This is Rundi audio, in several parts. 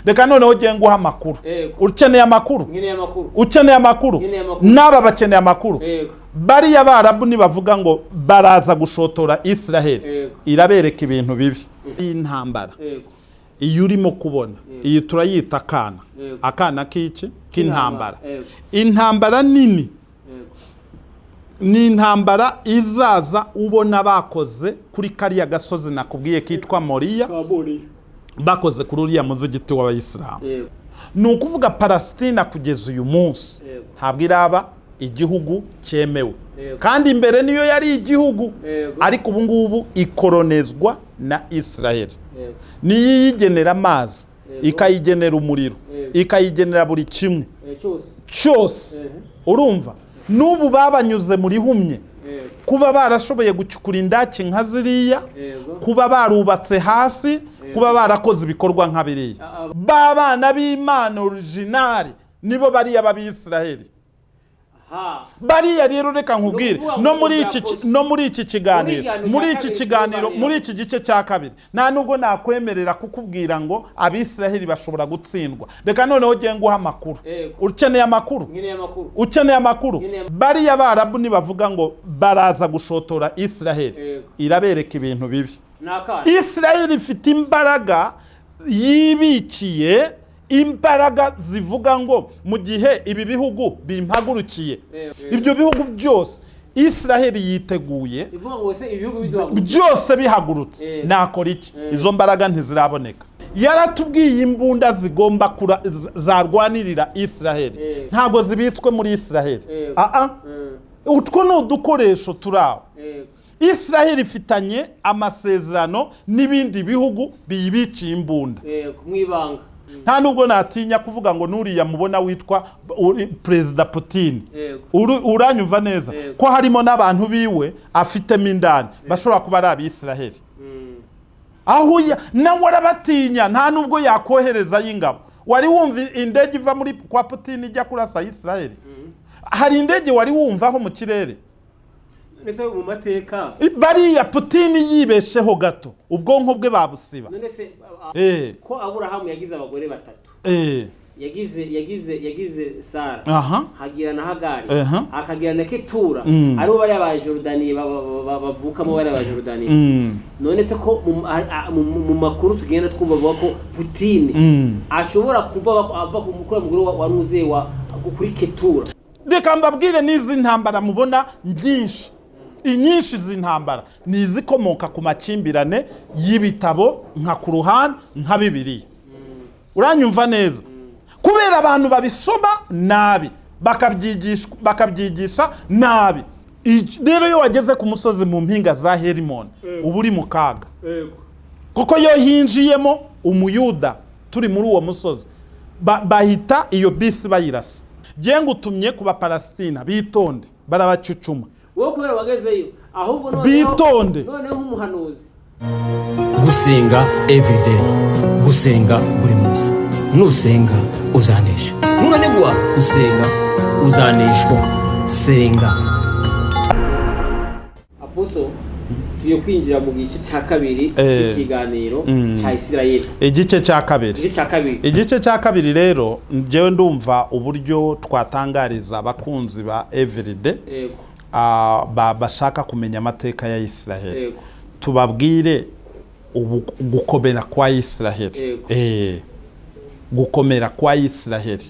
Reka noneho ugiye nguha amakuru. Yego. Ukeneye amakuru? Nkeneye amakuru. Ukeneye amakuru? Nkeneye amakuru. N'aba bakeneye amakuru. Yego. Bariya Barabu nibavuga ngo baraza gushotora Israheli, Yego. irabereka ibintu bibi. Iyi ntambara, Yego. iyo urimo kubona iyi, turayita akana. Yego. Akana k'iki? K'intambara. Yego. Intambara nini Yego. ni intambara izaza ubona bakoze kuri kariya gasozi nakubwiye kitwa Moriya, Kaburi. bakoze kuri uriya muzigiti w'Abayisilamu. Yego. Ni ukuvuga Palesitina kugeza uyu munsi Yego. ntabwo iraba igihugu cyemewe, Yego. kandi imbere niyo yari igihugu, Yego. ariko ubu ngubu ikoronezwa na Israel. Yego. Niyo iyigenera amazi, Yego. ikayigenera umuriro, Yego. ikayigenera buri kimwe Cyose. cyose. Ehe. Urumva n'ubu babanyuze muri humye, Yego. kuba barashoboye gucukura indaki nka ziriya, Yego. kuba barubatse hasi, kuba barakoze ibikorwa nka biriya, b'abana b'Imana original nibo bariya b'Abisiraheli. Ha. Bariya rero, reka nkubwire, Ni ukuvuga no ngo muri bya iki posi- no muri iki kiganiro, Muri muri cya iki kabiri kiganiro, tuganira. muri iki gice cya kabiri, nta nubwo nakwemerera kukubwira ngo Abisiraheli bashobora gutsindwa. Reka noneho ugiye nguha amakuru. Yego. Ukeneye amakuru? Nkeneye amakuru. Ukeneye amakuru? Nkeneye Bariya Barabu nibavuga ngo baraza gushotora Israheli, Yego. irabereka ibintu bibi. Ni akana. Israheli ifite imbaraga yibikiye, imbaraga zivuga ngo mu gihe ibi bihugu bimpagurukiye, Yego. ibyo bihugu byose Israheli yiteguye. Ivuga ngo se ibihugu biduhaguruka. Byose bihagurutse, Yego. nakora iki? Yego. Izo mbaraga ntiziraboneka. Yaratubwiye imbunda zigomba zarwanirira Israheli, Yego. ntabwo zibitswe muri Israheli. Yego. Aa, utwo ni udukoresho turi aho. Yego. Israheli ifitanye amasezerano n'ibindi bihugu biyibikiye imbunda. Yego. Mu ibanga. Nta nubwo natinya kuvuga ngo nuriya mubona witwa Perezida Putin, Yego. Uranyumva neza, Yego. ko harimo n'abantu biwe afitemo indani bashobora kuba ari Abisiraheli. Aho nawe arabatinya, nta nubwo yakoherezayo ingabo. Wari wumva indege iva muri kwa Putin ijya kurasa Isiraheli? Hari indege wari wumvaho mu kirere? None se mu mateka Bariya Putin yibesheho gato, ubwonko bwe babusiba. None se ko Aburahamu yagize abagore batatu, yagize Sara, hagira na Hagari, akagira na Ketura, aribo bariya ba Jordaniye bavukamo bariya ba Jordaniye. None se ko mu makuru tugenda twumva bavuga ko Putin ashobora kuva ava ku mukuru mugore wa Nuze wa kuri Ketura? Reka mbabwire, n'izi ntambara mubona nyinshi, inyinshi z'intambara ni izikomoka ku makimbirane y'ibitabo nka Kuruhani, nka Bibiliya. Uranyumva neza? Kubera abantu babisoma nabi, bakabyigisha nabi. Rero iyo wageze ku musozi mu mpinga za Herimoni, uba uri mu kaga, kuko iyo hinjiyemo Umuyuda turi muri uwo musozi, bahita iyo bisi bayirasa. Ngiye ngutumye ku Baparasitina, bitonde, barabacucuma. Wowe kubera wagezeyo ahubwo noneho Bitonde. Noneho umuhanuzi. Gusenga everyday, gusenga buri munsi. Nusenga uzanesha, nunanigwa gusenga uzaneshwa. Senga. Apostle, tugiye kwinjira mu gice cya kabiri cy'ikiganiro cya Isirayeli. Igice cya kabiri. Igice cya kabiri. Igice cya kabiri rero, njyewe ndumva uburyo twatangariza abakunzi ba Everyday, bashaka kumenya amateka ya Israheli, tubabwire ubu gukomera kwa Israheli. Gukomera kwa Israheli.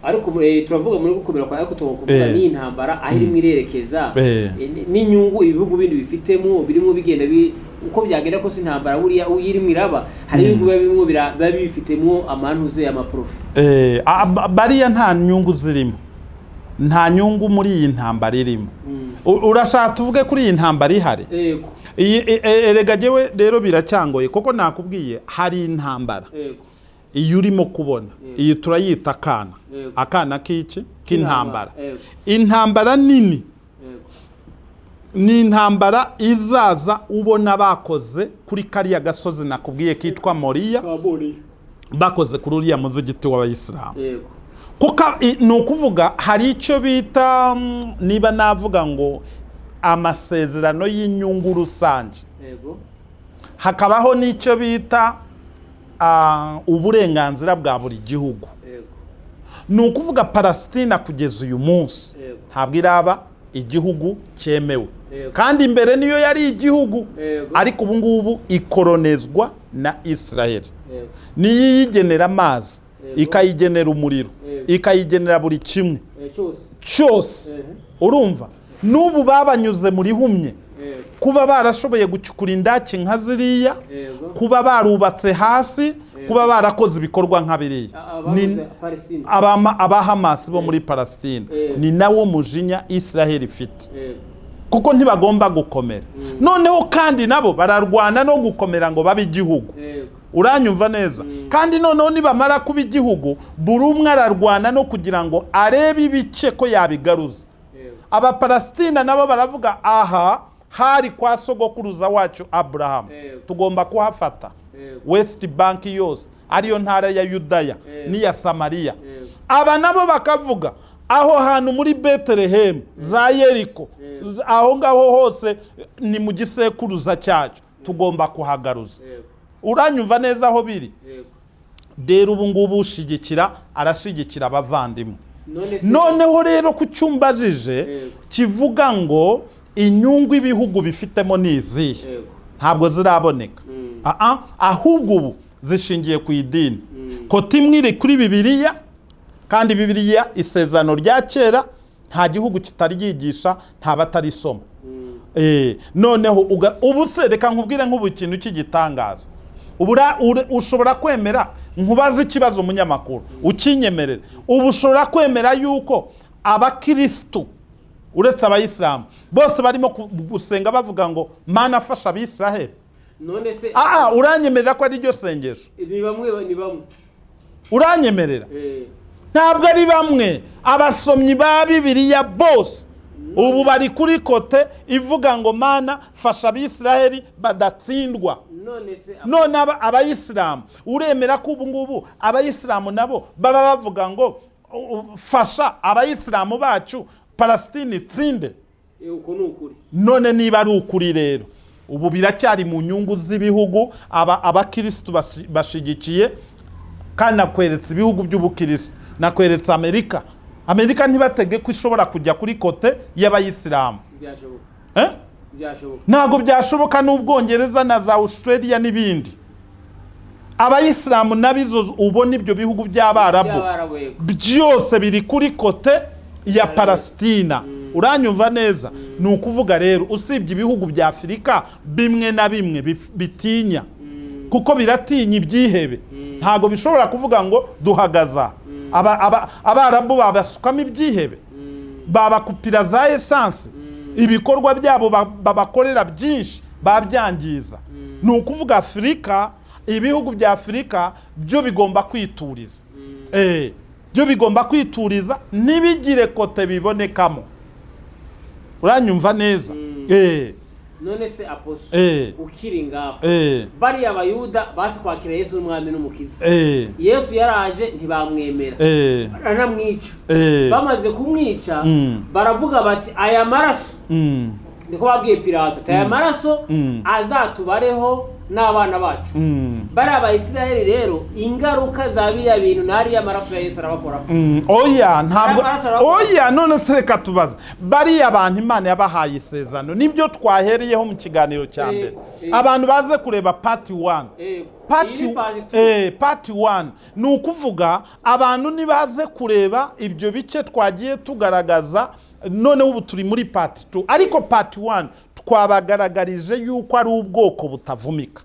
Ariko turavuga muri gukomera kwa, ariko tugomba kuvuga n'iyi ntambara aho irimo irerekeza, n'inyungu ibihugu bindi bifitemo birimo bigenda uko byagenda kose, intambara buriya iyo irimo iraba, hari ibihugu biba birimo biba bibifitemo amantuze, amaprofit. Bariya nta nyungu zirimo, nta nyungu muri iyi ntambara irimo. Urashaka tuvuge kuri iyi ntambara ihari? Yego. Iyi erega jyewe rero biracyangoye, kuko nakubwiye hari intambara, iyo urimo kubona iyi, turayita akana. Akana k'iki? K'intambara. Intambara nini ni intambara izaza ubona bakoze kuri kariya gasozi nakubwiye kitwa Moriya, Kaburi. bakoze kuri uriya muzigiti w'Abayisilamu. Kuko ni ukuvuga hari icyo bita, niba navuga ngo amasezerano y'inyungu rusange, hakabaho n'icyo bita uburenganzira bwa buri gihugu. Ni ukuvuga Palestina kugeza uyu munsi ntabwo iraba igihugu cyemewe, kandi imbere niyo yari igihugu, ariko ubu ngubu ikoronezwa na Israel. Niyo iyigenera amazi, ikayigenera umuriro, ikayigenera buri kimwe cyose. Urumva n'ubu babanyuze muri humye, kuba barashoboye gucukura indaki nka ziriya, kuba barubatse hasi, kuba barakoze ibikorwa nka biriya, aba Hamas bo muri Palestine, ni nawo mujinya Israel ifite, kuko ntibagomba gukomera. Noneho kandi nabo bararwana no gukomera ngo babe igihugu. Uranyumva neza? Kandi noneho nibamara kuba igihugu, buri umwe ararwana no kugira ngo arebe ibice ko yabigaruza. Aba Palestina nabo baravuga aha hari kwa sogokuruza wacu Abraham, tugomba kuhafata. West Bank yose ariyo ntara ya Yudaya n'iya Samaria. Aba nabo bakavuga aho hantu muri Bethlehem za Yeriko, aho ngaho hose ni mu gisekuruza cyacu, tugomba kuhagaruza. Uranyumva neza aho biri? Rero ubu ngubu ushigikira arashigikira abavandimwe. Noneho rero ku cyumbajije kivuga ngo inyungu ibihugu bifitemo ni izihe, ntabwo ziraboneka. Ahubwo ubu zishingiye ku idini. Koti imwe iri kuri Bibiliya, kandi Bibiliya isezerano rya kera nta gihugu kitaryigisha, nta batarisoma. Noneho ubu se reka nkubwire nk'ubu ikintu cy'igitangaza. Ushobora kwemera, nkubaze ikibazo umunyamakuru ukinyemerera, ubu ushobora kwemera yuko abakristu uretse abayisilamu bose barimo gusenga bavuga ngo Mana afasha Abisiraheli? None se uranyemerera ko ari ryo sengesho? Ni bamwe, ni bamwe. Uranyemerera? Ntabwo ari bamwe. Abasomyi ba Bibiliya bose ubu bari kuri kote ivuga ngo Mana fasha Abisiraheli badatsindwa. None abayisilamu uremera ko ubu ngubu abayisilamu nabo baba bavuga ngo fasha abayisilamu bacu Palestine itsinde? None niba ari ukuri rero ubu biracyari mu nyungu z'ibihugu. Abakristu bashigikiye, kandi nakweretse ibihugu by'ubukristu, nakweretse Amerika. Amerika ntibatege ko ishobora kujya kuri kote y'abayisilamu. Ntabwo byashoboka n'Ubwongereza na za Australia n'ibindi. Abayisilamu nabizo ubona ibyo bihugu by'Abarabu byose biri kuri kote ya Palestina. Uranyumva neza? Ni ukuvuga rero usibye ibihugu bya Afurika bimwe na bimwe bitinya, kuko biratinya ibyihebe, ntabwo bishobora kuvuga ngo duhagaza. Abarabu babasukamo ibyihebe, babakupira za essence, ibikorwa byabo babakorera byinshi babyangiza. Ni ukuvuga Afurika, ibihugu bya Afurika byo bigomba kwituriza. Byo bigomba kwituriza ntibigire kote bibonekamo. Uranyumva neza? None se aposo ukiri ngaho, bari abayuda basi kwakira Yesu n'umwami n'umukiza. Yesu yaraje ntibamwemera, baranamwica. Bamaze kumwica baravuga bati aya maraso, niko babwiye Pilato, aya maraso azatubareho n'abana bacu. Bari abayisiraheli rero ingaruka za biriya bintu nari amaraso ya Yesu arabakoraho. Oya ntabwo, oya none se reka tubaze bari abantu Imana yabahaye isezerano, nibyo twahereyeho mu kiganiro cya mbere. Abantu baze kureba part 1. Part 1 ni ukuvuga abantu nibaze kureba ibyo bice twagiye tugaragaza. Noneho ubu turi muri part 2, ariko part 1 twabagaragarije yuko ari ubwoko butavumika.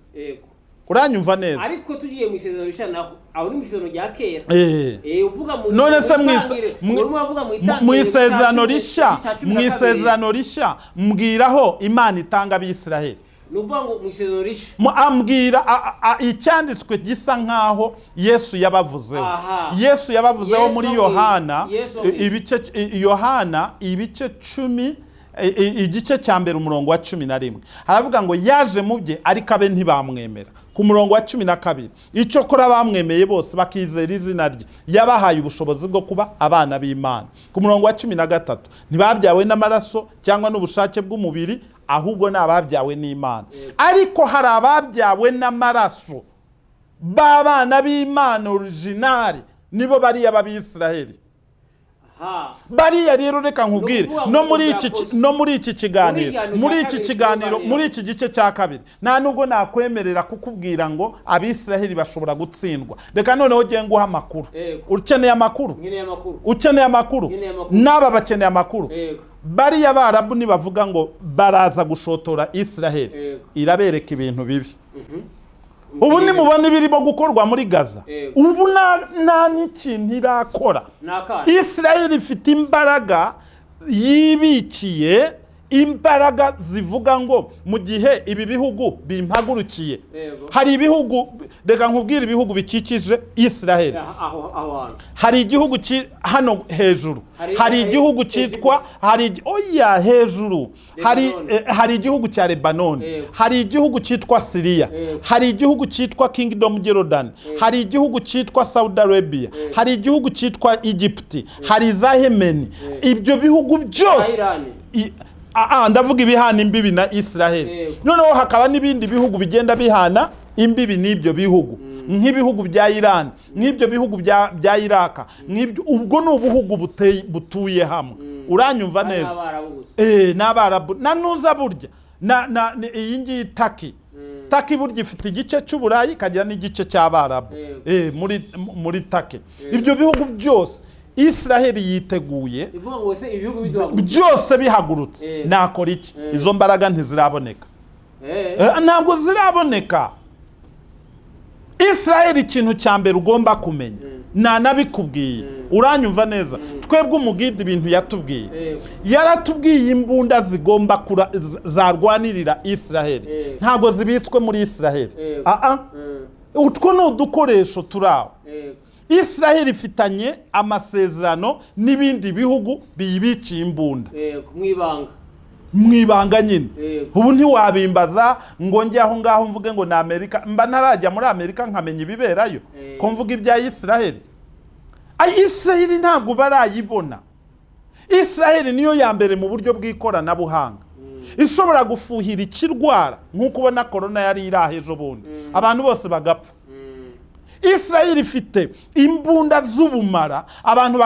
Uranyumva neza? Ariko tugiye mu isezerano rishya naho, aho ni mu isezerano rya kera. Uvuga mu none se mu isezerano rishya, mu isezerano rishya mbwiraho Imana itanga Abisiraheli. Nuvuga ngo mu isezerano rishya ambwira icyanditswe gisa nkaho Yesu yabavuzeho. Yesu yabavuzeho muri Yohana ibice, Yohana ibice 10, igice cya mbere umurongo wa 11. Haravuga ngo yaje mu bye ariko abe ntibamwemera. Ku murongo wa 12, icyo kora bamwemeye bose bakizera izina rye, yabahaye ubushobozi bwo kuba abana b'Imana. Ku murongo wa 13, ntibabyawe n'amaraso cyangwa n'ubushake bw'umubiri, ahubwo ni ababyawe n'Imana. Ariko hari ababyawe n'amaraso B'abana b'Imana original nibo bariya b'Abisiraheli. Bariya rero reka nkubwire, no muri iki kiganiro, muri iki kiganiro, muri iki gice cya kabiri, nta nubwo nakwemerera kukubwira ngo Abisiraheli bashobora gutsindwa. Reka noneho ugiye nguha amakuru. Ukeneye amakuru? Ukeneye amakuru? N'aba bakeneye amakuru. Bariya Barabu nibavuga ngo baraza gushotora Israheli, irabereka ibintu bibi. Ubu nimubona ibirimo gukorwa muri Gaza, ubu nta n'ikintu irakora. Israheli ifite imbaraga yibikiye, imbaraga zivuga ngo mu gihe ibi bihugu bimpagurukiye. Hari ibihugu, reka nkubwire ibihugu bikikije Israheli. Hari igihugu hano hejuru, hari igihugu cyitwa, hari oya hejuru, hari igihugu cya Lebanon, hari igihugu cyitwa Syria, hari igihugu cyitwa Kingdom Jordan, hari igihugu cyitwa Saudi Arabia, hari igihugu cyitwa Egypt, hari za Yemen. Ibyo bihugu byose ndavuga ibihana imbibi na Israheli. Noneho hakaba n'ibindi bihugu bigenda bihana imbibi n'ibyo bihugu, nk'ibihugu bya Iran, nk'ibyo bihugu bya Iraq, nk'ibyo. Ubwo ni ubuhugu butuye hamwe. Uranyumva neza? N'Abarabu na nuza burya na iyi ngiyi Taki. Taki burya ifite igice cy'Uburayi ikagira n'igice cy'Abarabu muri Taki. Ibyo bihugu byose Israheli yiteguye, byose bihagurutse. Nakora iki? Izo mbaraga ntiziraboneka, ntabwo ziraboneka. Israheli ikintu cya mbere ugomba kumenya, nanabikubwiye, uranyumva neza? Twebwe umugide ibintu yatubwiye, yaratubwiye imbunda zigomba zarwanirira Israheli, ntabwo zibitswe muri Israheli. Utwo ni udukoresho turaho. Israheli ifitanye amasezerano n'ibindi bihugu biyibikiye imbunda mwibanga nyine. Ubu ntiwabimbaza ngo njye aho ngaho mvuge ngo ni Amerika, mba ntarajya muri Amerika nkamenya ibiberayo, ko mvuga ibya Israheli. Israheli ntabwo barayibona. Israheli niyo ya mbere mu buryo bw'ikoranabuhanga ishobora gufuhira ikirwara, nk'uko ubona korona yari iri aho ejo bundi, abantu bose bagapfa. Israheli ifite imbunda z'ubumara abantu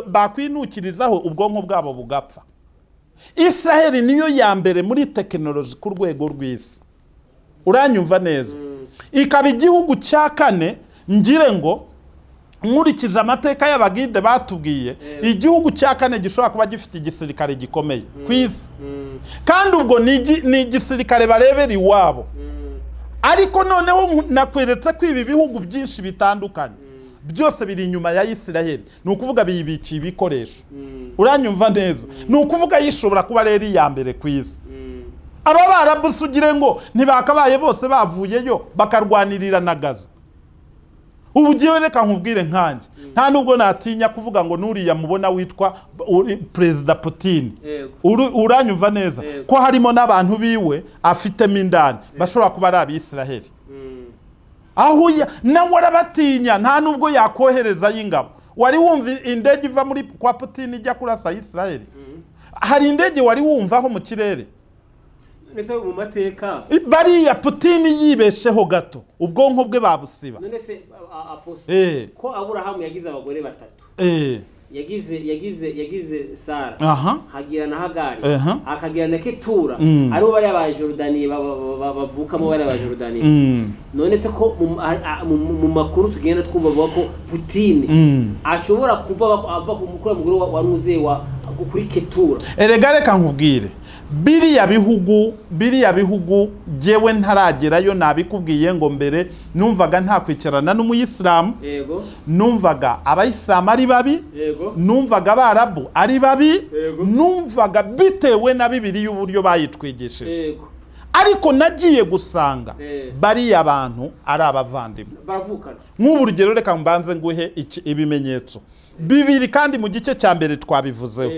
bakwinukirizaho ubwonko bwabo bugapfa. Israheli niyo ya mbere muri tekinoloji ku rwego rw'isi. Uranyumva neza? Ikaba igihugu cya kane, ngire ngo nkurikije amateka y'abagide batubwiye, igihugu cya kane gishobora kuba gifite igisirikare gikomeye ku isi. Kandi ubwo ni igisirikare barebera iwabo. Ariko noneho nakweretse ko ibi bihugu byinshi bitandukanye byose biri inyuma ya Israheli, ni ukuvuga biyibikiye ibikoresho. Uranyumva neza? Ni ukuvuga yishobora kuba rero iya mbere ku isi. Aba Barabu ugire ngo ntibakabaye bose bavuyeyo bakarwanirira na Gaza. Ubu ugiye, reka nkubwire nkanjye, nta nubwo natinya kuvuga ngo nuriya mubona witwa Perezida Putin, uranyumva neza ko harimo n'abantu biwe afitemo indani bashobora kuba ari Abisiraheli. Aho nawe arabatinya, nta nubwo yakohereza y'ingabo. Wari wumva indege iva muri kwa Putin ijya kurasa Israheli? Hari indege wari wumvaho mu kirere? Nese mu mateka bariya Putin yibesheho gato ubwonko bwe babusiba. None se apostle, ko Aburahamu yagize abagore batatu, yagize Sara, hagira na Hagari, akagira na Ketura, aribo bari aba Jordani bavukamo, bari aba Jordani. None se ko mu makuru tugenda twumva ko Putin ashobora kuva ava ku mukuru mugore wa Nuze wa kuri Ketura? Erega reka nkubwire, biriya bihugu jewe ntaragerayo nabikubwiye ngo mbere numvaga ntakwicarana n'umuyisilamu, numvaga abayisilamu ari babi, numvaga abarabu ari babi, numvaga bitewe na Bibiliya y'uburyo bayitwigishije. Ariko nagiye gusanga bariya bantu ari abavandimwe baravukana. Nk'ubu urugero reka mbanze nguhe ibimenyetso bibiri, kandi mu gice cya mbere twabivuzeho.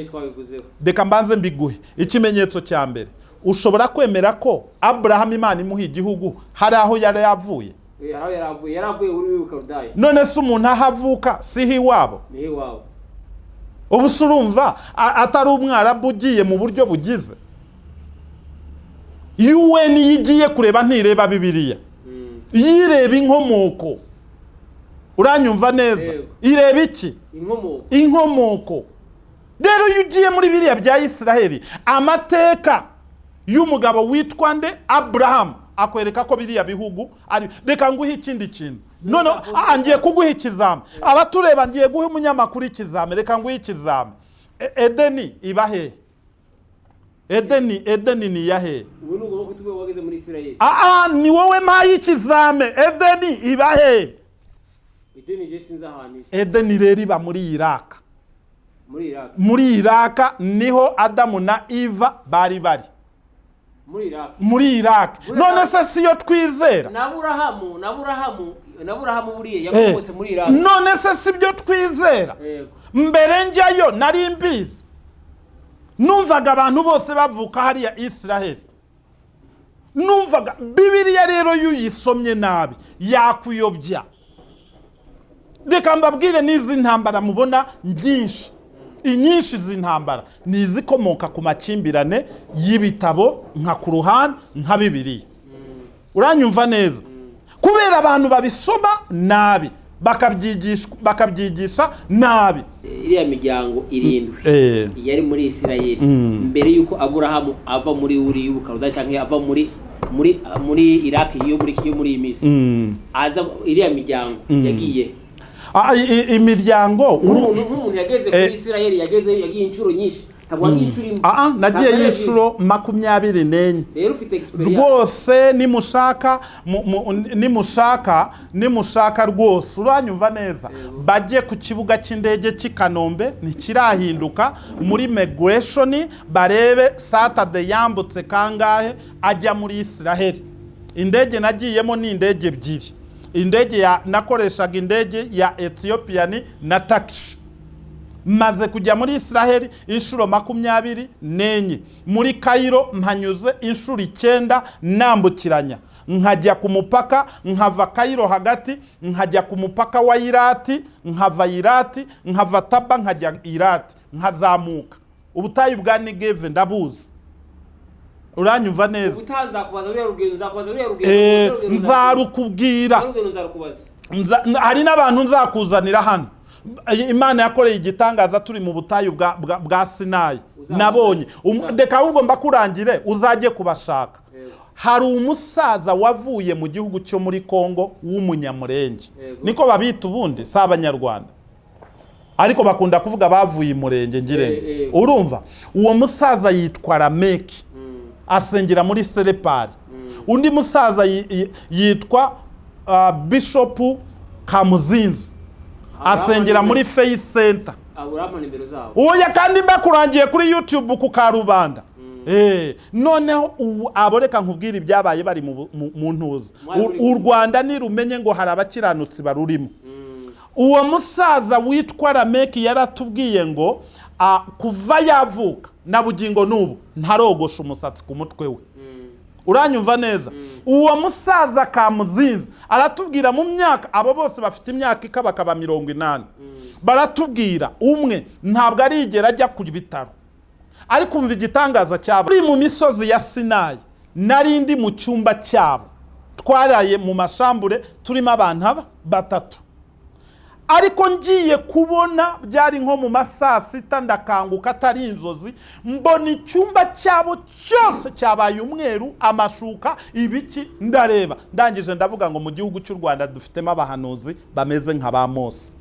Reka mbanze mbiguhe. Ikimenyetso cya mbere, ushobora kwemera ko Abraham Imana imuha igihugu hari aho yari yavuye? None se umuntu aho avuka siho iwabo? Ubu se urumva atari umwarabu ugiye mu buryo bugize? UN iyo igiye kureba ntireba Bibiliya. Yireba inkomoko. Uranyumva neza? Ireba iki? Inkomoko. Rero iyo ugiye muri biriya bya Isiraheli, amateka y'umugabo witwa nde? Abraham, akwereka ko biriya bihugu ari. Reka nguhe ikindi kintu. None ngiye kuguha ikizami. Abatureba, ngiye guha umunyamakuru ikizami. Reka nguhe ikizami. Edeni iba hehe? Edeni ni iya hehe? Ubu ni ugomba kutubwira wageze muri Isiraheli. Ni wowe mpaye ikizame. Edeni iba hehe? Edeni je sinzi ahantu iri. Edeni rero iba muri Iraka. Muri Iraka. Muri Iraka niho Adamu na Eva bari bari. Muri Iraka. Muri Iraka. None se siyo twizera? Na Aburahamu buriye yakomotse muri Iraka. None se sibyo twizera? Mbere njyayo nari mbizi. Numvaga abantu bose bavuka hariya Isiraheli. Numvaga Bibiliya rero yuyisomye nabi yakuyobya. Reka mbabwire, n'izi ntambara mubona nyinshi, inyinshi z'intambara ni izikomoka ku makimbirane y'ibitabo nka Kuruhani, nka Bibiliya. Uranyumva neza? Kubera abantu babisoma nabi, bakabyigisha nabi. Iriya miryango 7 yari muri Isirayeli mbere yuko Aburahamu ava muri Uri y'Ubukaruda cyangwa ava muri muri Iraki yo muri iyi minsi, aza iriya miryango yagiye. Imiryango nk'umuntu yageze kuri Isirayeli yagiye inshuro nyinshi, ntabwo wagiye inshuro imwe. Nagiye inshuro 24. Rero ufite experience rwose. Nimushaka rwose, uranyumva neza, bajye ku kibuga cy'indege cy'i Kanombe, ntikirahinduka, muri migration barebe Saturday yambutse kangahe ajya muri Isiraheli. Indege nagiyemo ni indege ebyiri. Indege ya nakoreshaga indege ya Ethiopian na Turkish. Maze kujya muri Isiraheli inshuro 24. Muri Cairo mpanyuze inshuro 9 nambukiranya, nkajya ku mupaka, nkava Cairo hagati nkajya ku mupaka wa Irati, nkava Irati, nkava Taba nkajya Irati, nkazamuka ubutayu bwa Negev ndabuzi. Uranyumva neza? Nzarukubwira. Hari n'abantu nzakuzanira hano. Imana yakoreye igitangaza turi mu butayu bwa Sinayi. Nabonye. Reka ahubwo mbakurangire uzajye kubashaka. Hari umusaza wavuye mu gihugu cyo muri Kongo w'umunyamurenge. Niko babita ubundi, si abanyarwanda. Ariko bakunda kuvuga bavuye imurenge ngirenge. Urumva? Uwo musaza yitwa Rameki. Asengera muri Serepari. Undi musaza yitwa Bishop Kamuzinzi. Asengera muri Faith Center. Oya, kandi mbakurangiye kuri YouTube ku Karubanda. Noneho aboreka nkubwira ibyabaye bari mu ntuza. U Rwanda nirumenye ngo hari abakiranutsi barurimo. Uwo musaza witwa Rameki yaratubwiye ngo kuva yavuka na bugingo n'ubu ntarogosha umusatsi ku mutwe we. Uranyumva neza? Uwo musaza Kamuzinzi aratubwira mu myaka, abo bose bafite imyaka ikabakaba 80, baratubwira umwe ntabwo arigera ajya ku bitaro. Ariko umva igitangaza cyabo, uri mu misozi ya Sinayi, nari ndi mu cyumba cyabo, twaraye mu mashambure turimo abantu batatu. Ariko ngiye kubona byari nko mu masaa sita, ndakanguka atari inzozi, mbona icyumba cyabo cyose cyabaye umweru, amashuka, ibiki, ndareba. Ndangije ndavuga ngo mu gihugu cy'u Rwanda dufitemo abahanuzi bameze nka ba Mose.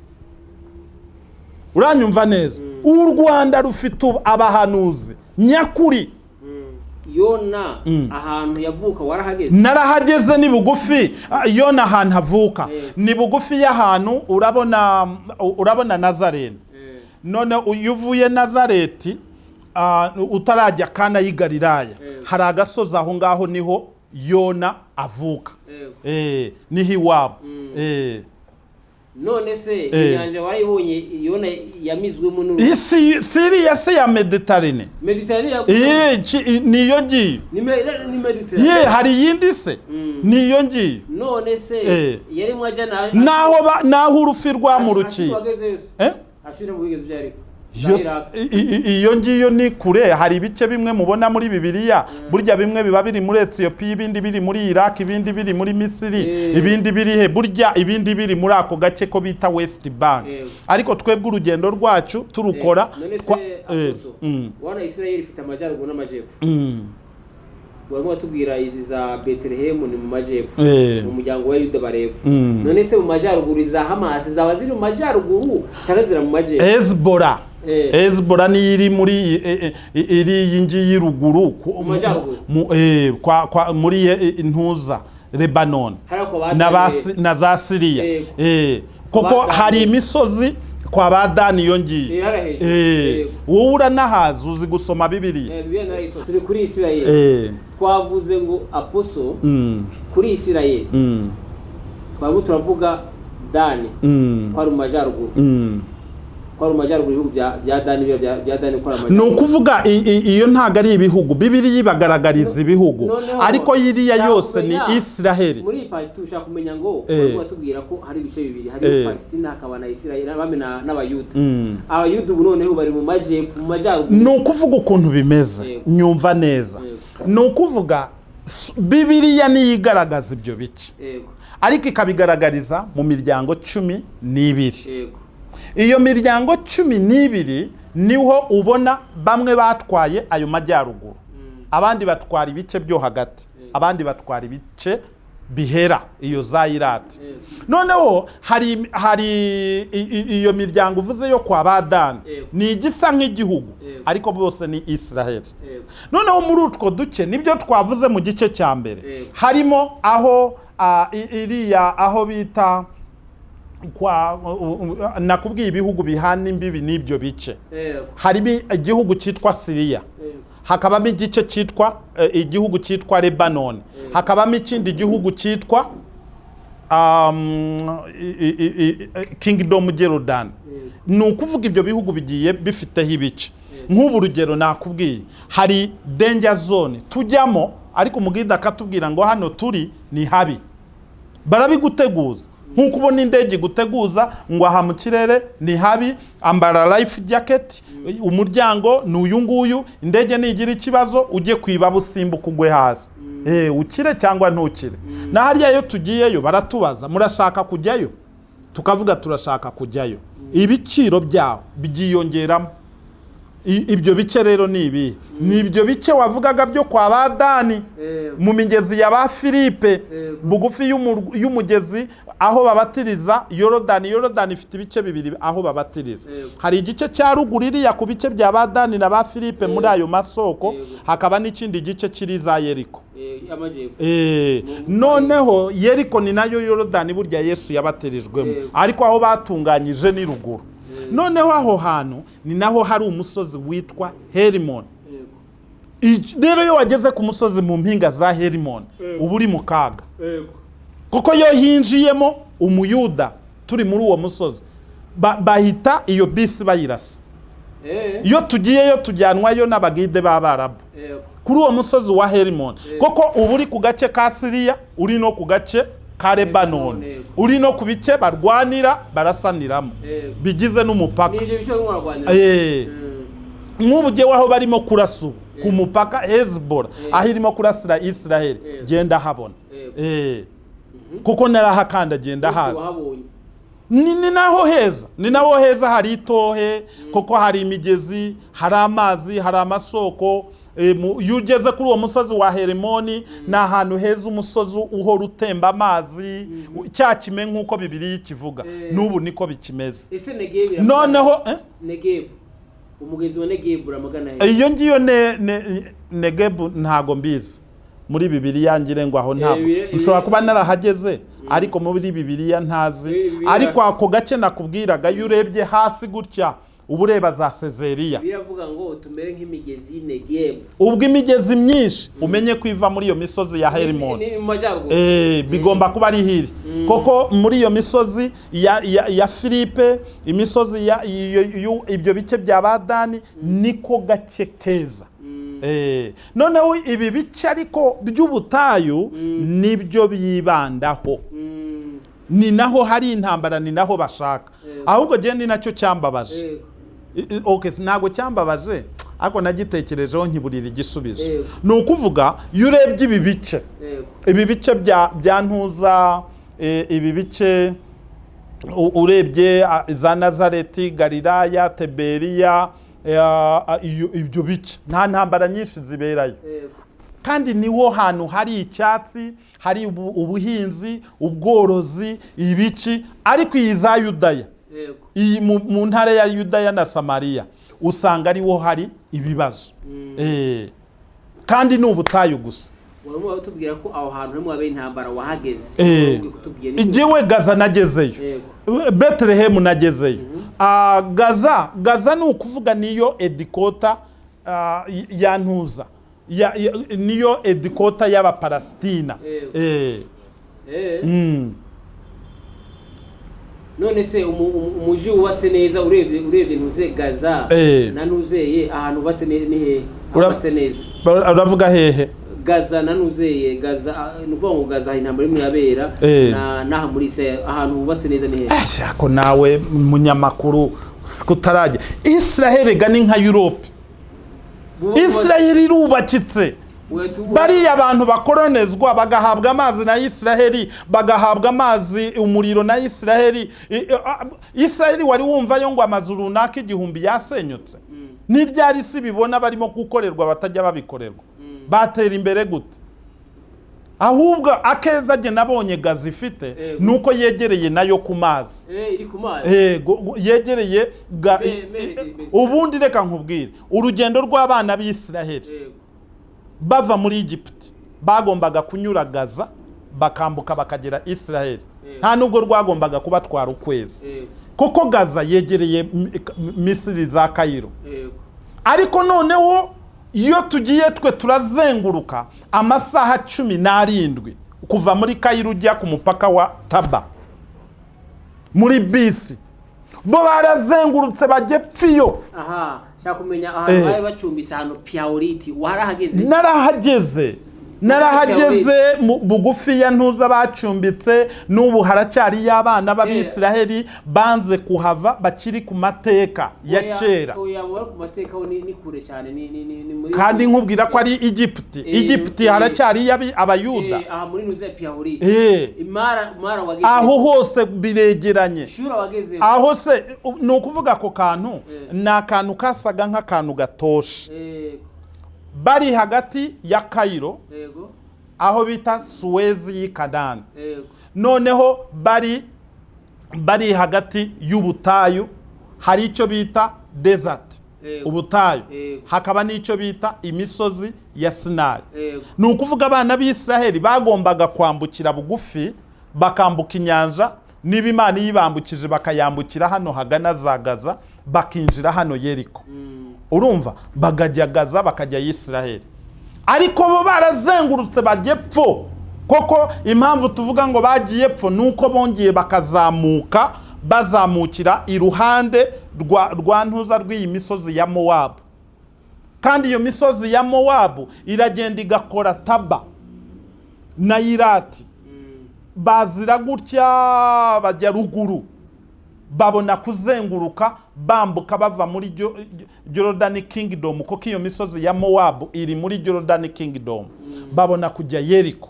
Uranyumva neza? U Rwanda rufite abahanuzi nyakuri. Yona ahantu yavuka warahageze? Narahageze, ni bugufi. Yona ahantu avuka ni bugufi y'ahantu urabona Nazarene. None iyo uvuye Nazareti utarajya Kana y'i Galilaya, hari agasozi aho ngaho niho Yona avuka. Niho iwabo. None se inyanja warayibonye Yona yamizwemo n'uruzi? Siriya se ya Mediterane. Mediterane niyo ngiyo. Ni Mediterane. Hari iyindi se? Niyo ngiyo. None se yari mwajana naho urufi rwamurukiye. Ashira mu wigeze ariko. Iyo ngiyo ni kure. Hari ibice bimwe mubona muri Bibiliya, burya bimwe biba biri muri Ethiopia, ibindi biri muri Iraq, ibindi biri muri Misiri, ibindi biri he, burya ibindi biri muri ako gace ko bita West Bank. Ariko twebwe urugendo rwacu turukora. Wana Israel ifite amajyaruguru n'amajyepfo. Barimo batubwira izi za Bethlehem ni mu majyepfo, mu muryango wa Yuda barepfo. None se mu majyaruguru za Hamas zaba ziri mu majyaruguru cyangwa zira mu majyepfo? Hezbollah ni iri muri iri iyi ngiyi ruguru muri intuza Lebanon na za Syria, kuko hari imisozi kwa badani iyo ngiye. Wowe uranahazi, uzi gusoma Bibiliya. Turi kuri Israel, twavuze ngo aposo kuri Israel twaba turavuga Dani ko ari mu majyaruguru, ko ari mu majyaruguru ibihugu bya Dani bya Dani ko ari amajyaruguru. Ni ukuvuga iyo ntago ari ibihugu, Bibiliya ibagaragariza ibihugu, ariko yiriya yose ni Israel. Muri iyi pariti ushaka kumenya ngo barimo batubwira ko hari ibice bibiri, hari Palestina hakaba na Israel n'Abayuda. Abayuda ubu noneho bari mu majyepfo, mu majyaruguru. Ni ukuvuga ukuntu bimeze, nyumva neza. Ni ukuvuga Bibiliya niyo igaragaza ibyo bice, ariko ikabigaragariza mu miryango 12. Iyo miryango 12 niho ubona bamwe batwaye ayo majyaruguru, abandi batwara ibice byo hagati, abandi batwara ibice bihera iyo za Irati. Noneho hari iyo miryango uvuze yo kwa Badani ni igisa nk'igihugu, ariko bose ni Israel. Noneho muri utwo duce nibyo twavuze mu gice cya mbere, harimo aho iriya aho bita kwa nakubwiye ibihugu bihana imbibi n'ibyo bice. Harimo igihugu cyitwa Syria, hakabamo igice cyitwa igihugu cyitwa Lebanon, hakabamo ikindi gihugu cyitwa Kingdom Jordan. Ni ukuvuga ibyo bihugu bigiye bifiteho ibice. Nk'ubu rugero nakubwiye hari danger zone tujyamo, ariko umugida akatubwira ngo hano turi ni habi, barabiguteguza. Nkuko ubona indege guteguza ngo aha mu kirere ni habi, ambara life jacket, umuryango ni uyu nguyu, indege nigira ikibazo ujye kwiba busimbuka ugwe hasi, ukire cyangwa ntukire. Na hariya yo tugiyeyo baratubaza murashaka kujyayo, tukavuga turashaka kujyayo, ibiciro byaho byiyongeramo. Ibyo bice rero ni ibi, ni ibyo bice wavugaga byo kwa Badani mu migezi ya ba Filipe, bugufi y'umugezi aho babatiriza Yorodani. Yorodani ifite ibice bibiri aho babatiriza. Hari igice cya ruguru iriya ku bice bya Badani na ba Filipe muri ayo masoko, hakaba n'ikindi gice kiri za Yeriko. Noneho Yeriko ni nayo Yorodani burya Yesu yabatirijwemo, ariko aho batunganyije ni ruguru. Noneho aho hantu ni naho hari umusozi witwa Herimon. Rero iyo wageze ku musozi mu mpinga za Herimon uba uri mu kaga, kuko yo hinjiyemo umuyuda turi muri uwo musozi bahita iyo bisi bayirasa. Iyo tugiyeyo tujyanwayo n'abagide b'Abarabu kuri uwo musozi wa Herimon, kuko uba uri ku gace ka Syria, uri no ku gace ka Lebanon, uri no ku bice barwanira barasaniramo bigize n'umupaka. Nk'ubu jyewe aho barimo kurasa ku mupaka Hezbollah aho irimo kurasira Israel, genda habona, kuko narahakanda genda haza. Ni naho heza, ni naho heza, hari itohe kuko hari imigezi, hari amazi, hari amasoko. Iyo ugeze kuri uwo musozi wa Herimoni ni ahantu heza, umusozi uhora utemba amazi, cya kime nk'uko Bibiliya ikivuga, n'ubu niko bikimeze. Noneho umugezi wa Negebu uramagana he? Iyo ngiyo Negebu ntago mbizi muri Bibiliya, ngire ngo aho ntabwo nshobora kuba narahageze, ariko muri Bibiliya ntazi. Ariko ako gace nakubwiraga iyo urebye hasi gutya uba ureba za Sezeriya. Biravuga ngo tumere nk'imigezi Negebu. Ubwo imigezi myinshi umenye kwiva muri iyo misozi ya Herimon bigomba kuba ari hiri, koko muri iyo misozi ya Filipe, imisozi ya ibyo bice bya Badani niko gace keza. Noneho ibi bice ariko by'ubutayu nibyo bibandaho, ni naho hari intambara, ni naho bashaka. Ahubwo je ni nacyo cyambabaje. Okay, ntabwo cyambabaje, ariko nagitekerejeho nkiburira igisubizo. Yego. Ni ukuvuga, iyo urebye ibi bice, ibi bice bya ntuza, ibi bice urebye za Nazareti, Galilaya, Teberiya, ibyo bice nta ntambara nyinshi ziberayo. Kandi niwo hantu hari icyatsi, hari ubuhinzi, ubworozi, ibici. Ariko iyi za Yudaya, iyi mu ntara ya Yudaya na Samariya, usanga ariwo hari ibibazo. Kandi ni ubutayu gusa. Warimo watubwira ko aho hantu harimo habera intambara, wahageze. Wari kutubwira Igiwe Gaza nagezeyo. Betelehemu nagezeyo. Gaza ni ukuvuga niyo headquarter ya ntuza, niyo headquarter y'Abapalastina. None se umuji wubatse neza, urebye ntuze Gaza na ntuzeye, ahantu hubatse ni hehe hubatse neza? Uravuga hehe? Gaza na ntuzeye, Gaza, ni ukuvuga ngo Gaza hari intambara imwe irabera na n'aha muri Israel, ahantu hubatse neza ni hehe? Ako nawe munyamakuru kutarajya Israel ga ni nka Europe. Israel irubakitse. Bariya abantu bakoronezwa bagahabwa amazi na Israheli, bagahabwa amazi, umuriro na Israheli. Israheli wari wumvayo ngo amazu runaka 1000 yasenyutse? N'iryari si bibona barimo gukorerwa batajya babikorerwa? Batera imbere gute? Ahubwo akeza jye nabonye Gaza ifite nuko yegereye nayo ku mazi. Iri ku mazi. Yegereye ubundi reka nkubwire urugendo rw'abana b'Isiraheli bava muri Egypt bagombaga kunyura Gaza bakambuka bakagera Israel. Nta nubwo rwagombaga kubatwara ukwezi. Kuko Gaza yegereye Misiri za Cairo. Ariko noneho iyo tugiye twe turazenguruka amasaha 17 kuva muri Cairo ujya ku mupaka wa Taba muri bisi. Bo barazengurutse bajye pfiyo. Aha, shaka kumenya ahantu bari bacumbise, ahantu Piaoriti, warahageze? Narahageze. Narahageze bugufi ya ntuza bacumbitse, n'ubu haracyari y'abana b'Abisiraheli banze kuhava, bakiri ku mateka ya kera. Oya, bari ku mateka ho ni kure cyane, ni muri Kandi nkubwira ko ari Egypt. Egypt haracyari Abayuda. Aha muri ntuza ya Piaoriti. Imara, mara wageze. Aho hose biregeranye. Shura wageze. Aho se ni ukuvuga ako kantu, ni akantu kasaga nk'akantu gatoshe. Bari hagati ya Cairo, aho bita Suez y'Ikanani. Noneho bari hagati y'ubutayu, hari icyo bita desert, ubutayu, hakaba n'icyo bita imisozi ya Sinai. Ni ukuvuga abana b'Isiraheli bagombaga kwambukira bugufi, bakambuka inyanja, niba Imana yibambukije bakayambukira hano hagana za Gaza, bakinjira hano Yeriko. Urumva bagajya Gaza bakajya Isiraheli. Ariko bo barazengurutse bajye pfo. Koko impamvu tuvuga ngo bagiye pfo nuko bongeye bakazamuka, bazamukira iruhande rwa ntuza rw'iyi misozi ya Mowabu. Kandi iyo misozi ya Mowabu iragenda igakora Taba na Irati. Bazira gutya bajya ruguru, babona kuzenguruka bambuka bava muri Jordan Kingdom, kuko iyo misozi ya Mowabu iri muri Jordan Kingdom. Babona kujya Yeriko.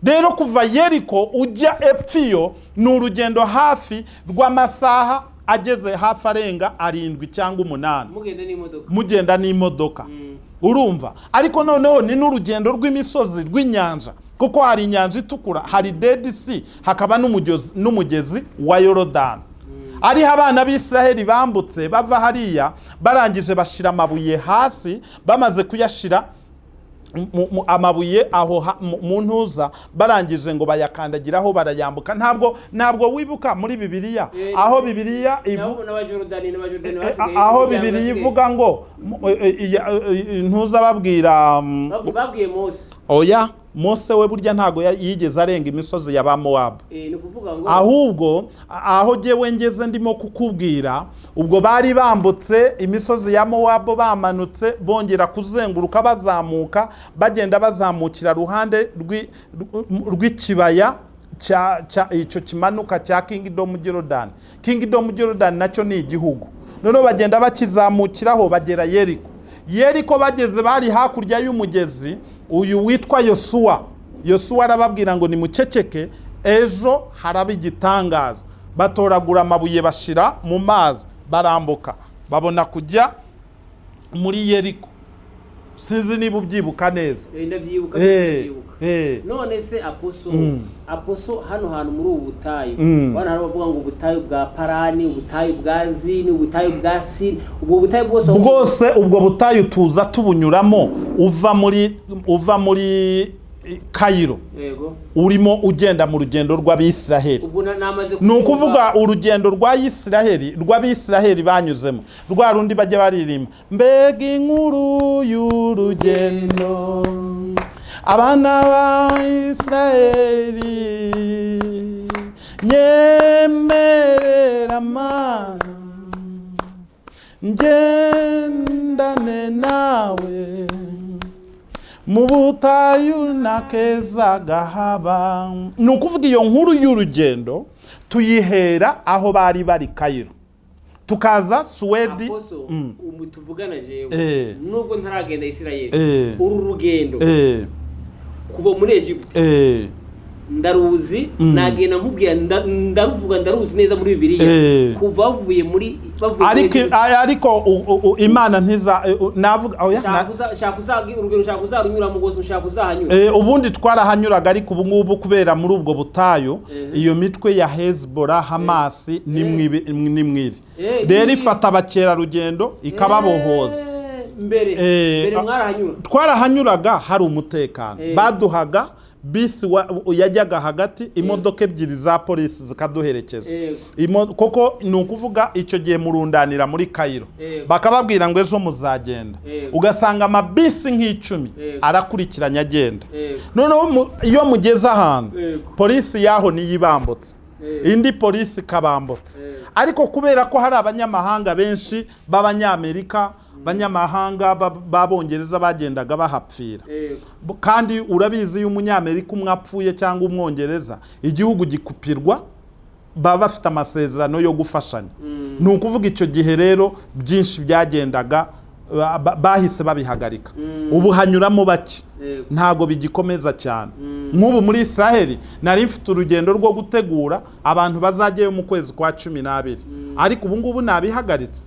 Rero kuva Yeriko ujya epfiyo ni urugendo hafi rw'amasaha ageze hafi arenga 7 cyangwa 8. Mugenda n'imodoka. Mugenda n'imodoka. Urumva? Ariko noneho ni n'urugendo rw'imisozi rw'inyanja, kuko hari inyanja itukura, hari Dead Sea, hakaba n'umugezi wa Yorodani. Ariho abana b'Isiraheli bambutse bava hariya, barangije bashira amabuye hasi, bamaze kuyashira amabuye aho mu ntuza, barangije ngo bayakandagiraho barayambuka. Ntabwo wibuka muri Bibiliya aho Bibiliya aho Bibiliya ivuga ngo ntuza babwira babwiye Mose. Oya, Mose we burya ntago yigeze arenga imisozi ya ba Mowabu. Ni kuvuga ngo ahubwo aho jewe ngeze ndimo kukubwira, ubwo bari bambutse imisozi ya Mowabu, bamanutse bongera kuzenguruka bazamuka, bagenda bazamukira ruhande rw'ikibaya cya icyo kimanuka cya Kingdom Jordan. Kingdom Jordan nacyo ni igihugu. Noneho bagenda bakizamukiraho bagera Yeriko. Yeriko bageze bari hakurya y'umugezi. Uyu witwa Yosuwa, Yosuwa arababwira ngo nimuceceke, ejo haraba igitangaza. Batoragura amabuye bashira mu mazi, barambuka, babona kujya muri Yeriko. Sinzi niba ubyibuka neza. Ndabyibuka, ndabyibuka. None se aposo, hano hantu muri ubu butayu, bana hari bavuga ngo ubutayu bwa Parani, ubutayu bwa Zini, ubutayu bwa Sini, ubwo butayu bwose Bwose ubwo butayu tuza tubunyuramo uva muri Kayiro. Urimo ugenda mu rugendo rw'Abisiraheli. Ubwo namaze Ni ukuvuga urugendo rwa Isiraheli, rw'Abisiraheli banyuzemo, rwa rundi bajya baririmba: "Mbega inkuru y'urugendo abana ba Isiraheli, nyemerera Mana ngendane nawe mu butayu nakeza gahaba." Ni ukuvuga iyo nkuru y'urugendo tuyihera aho bari bari Kayiro, tukaza Suwedi. Aposo, ubu tuvugana jewe, nubwo ntaragenda Isirayeli, uru rugendo kuva muri Egypt ndaruzi, nagenda nkubwira, ndaruvuga, ndaruzi neza muri Bibiliya, kuva bavuye muri Ariko Egypt. Ariko Imana ntiza navuga oya, Shaka urugero, ushaka uzarunyuramo rwose, ushaka uzahanyura. Ubundi twarahanyuraga, ariko ubu ngubu kubera muri ubwo butayu iyo mitwe ya Hezbollah, Hamas ni mwiri rero ifata abakerarugendo ikababohoza. Mbere mbere mwarahanyura? Twarahanyuraga hari umutekano. Baduhaga bisi yajyaga hagati, imodoka ebyiri za polisi zikaduherekeza. Koko ni ukuvuga icyo gihe murundanira muri Kayiro, bakababwira ngo ejo muzagenda. Ugasanga amabisi nk'icumi arakurikiranye agenda. Noneho iyo mugeze ahantu, polisi yaho niyo ibambutse, indi polisi ikabambutsa. Ariko kubera ko hari abanyamahanga benshi b'Abanyamerika, abanyamahanga b'Abongereza bagendaga bahapfira, kandi urabizi, iyo Umunyamerika umwe apfuye cyangwa Umwongereza, igihugu gikupirwa, baba bafite amasezerano yo gufashanya. Ni ukuvuga icyo gihe rero byinshi byagendaga bahise babihagarika. Ubu hanyuramo bake, ntago bigikomeza cyane. Nk'ubu muri Israheli nari mfite urugendo rwo gutegura abantu bazajyayo mu kwezi kwa 12, ariko ubu ngubu nabihagaritse.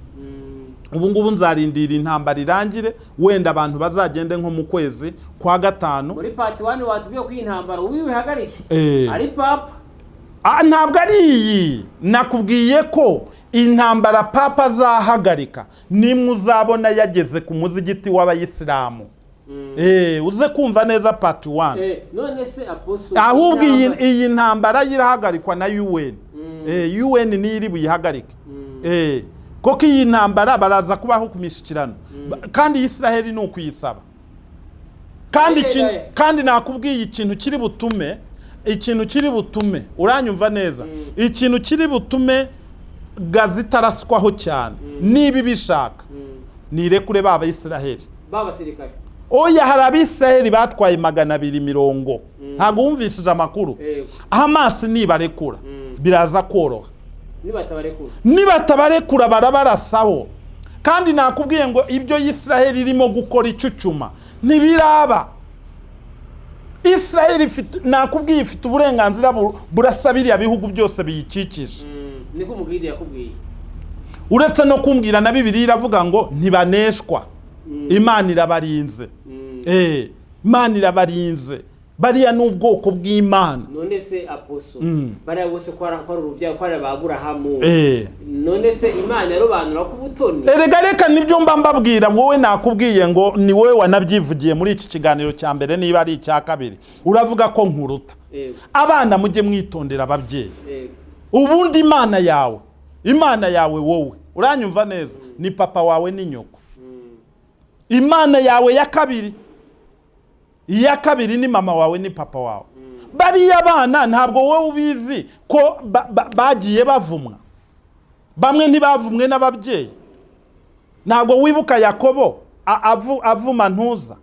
Ubu ngubu nzarindira intambara irangire, wenda abantu bazagende nko mu kwezi kwa gatanu. Muri part 1 watubwiye ko iyi ntambara ubihagarike ari papa. Ah, ntabwo ari iyi. Nakubwiye ko intambara papa azahagarika nimwe uzabona yageze ku muzigiti w'Abayisilamu. Uze kumva neza part 1. None se aposo, Ahubwo iyi ntambara irahagarikwa na UN. UN niyo iri buyihagarike. Koko iyi ntambara baraza kubaho ku mishyikirano. Kandi Israheli ni ukuyisaba. Kandi kandi nakubwiye ikintu kiri butume, uranyumva neza, ikintu kiri butume Gaza itaraswaho cyane, niba ibishaka, nirekure ba Abayisiraheli. B'abasirikare? Oya, hari Abisiraheli batwaye 220. Ntabwo wumvishije amakuru? Yego. Hamas nibarekura biraza koroha. Nibatabarekura? Nibatabarekura barabarasaho. Kandi nakubwiye ngo ibyo Israheli irimo gukora icucuma ntibiraba. Israheli ifite, nakubwiye, ifite uburenganzira burasa biriya bihugu byose biyikikije. Niko umubwire yakubwiye? Uretse no kumbwira, na Bibiliya iravuga ngo ntibaneshwa, Imana irabarinze. Imana irabarinze, bariya ni ubwoko bw'Imana. None se aposo, bariya bose ko ari urubyaro, ko ari ba Aburahamu, none se Imana yarobanura ku butoni? Erega reka, nibyo mba mbabwira. Wowe nakubwiye ngo ni wowe wanabyivugiye muri iki kiganiro cya mbere, niba ari icya kabiri, uravuga ko nkuruta. Abana mujye mwitondera ababyeyi. Ubundi Imana yawe wowe uranyumva neza, ni papa wawe, ni nyoko. Imana yawe ya kabiri, iya kabiri ni mama wawe, ni papa wawe. Bariya bana ntabwo wowe ubizi ko bagiye bavumwa. Bamwe ntibavumwe n'ababyeyi? Ntabwo wibuka Yakobo avuma ntuza,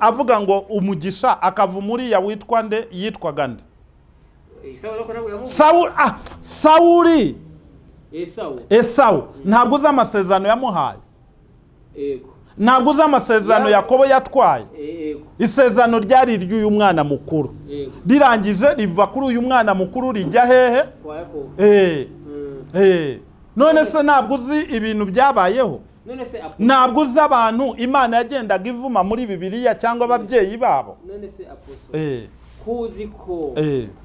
avuga ngo umugisha, akavuma uriya witwa nde, yitwaga nde? Isabune ko ntabwo yamuvuze. Sawuli. Esawu ntabwo uzi amasezerano yamuhaye. Ntabwo uzi amasezerano Yakobo yatwaye. Isezerano ryari iry'uyu mwana mukuru, rirangije riva kuri uyu mwana mukuru rijya hehe? None se ntabwo uzi ibintu byabayeho? Ntabwo uzi abantu Imana yagendaga ivuma muri Bibiliya cyangwa ababyeyi babo? None se aposo, kuzi ko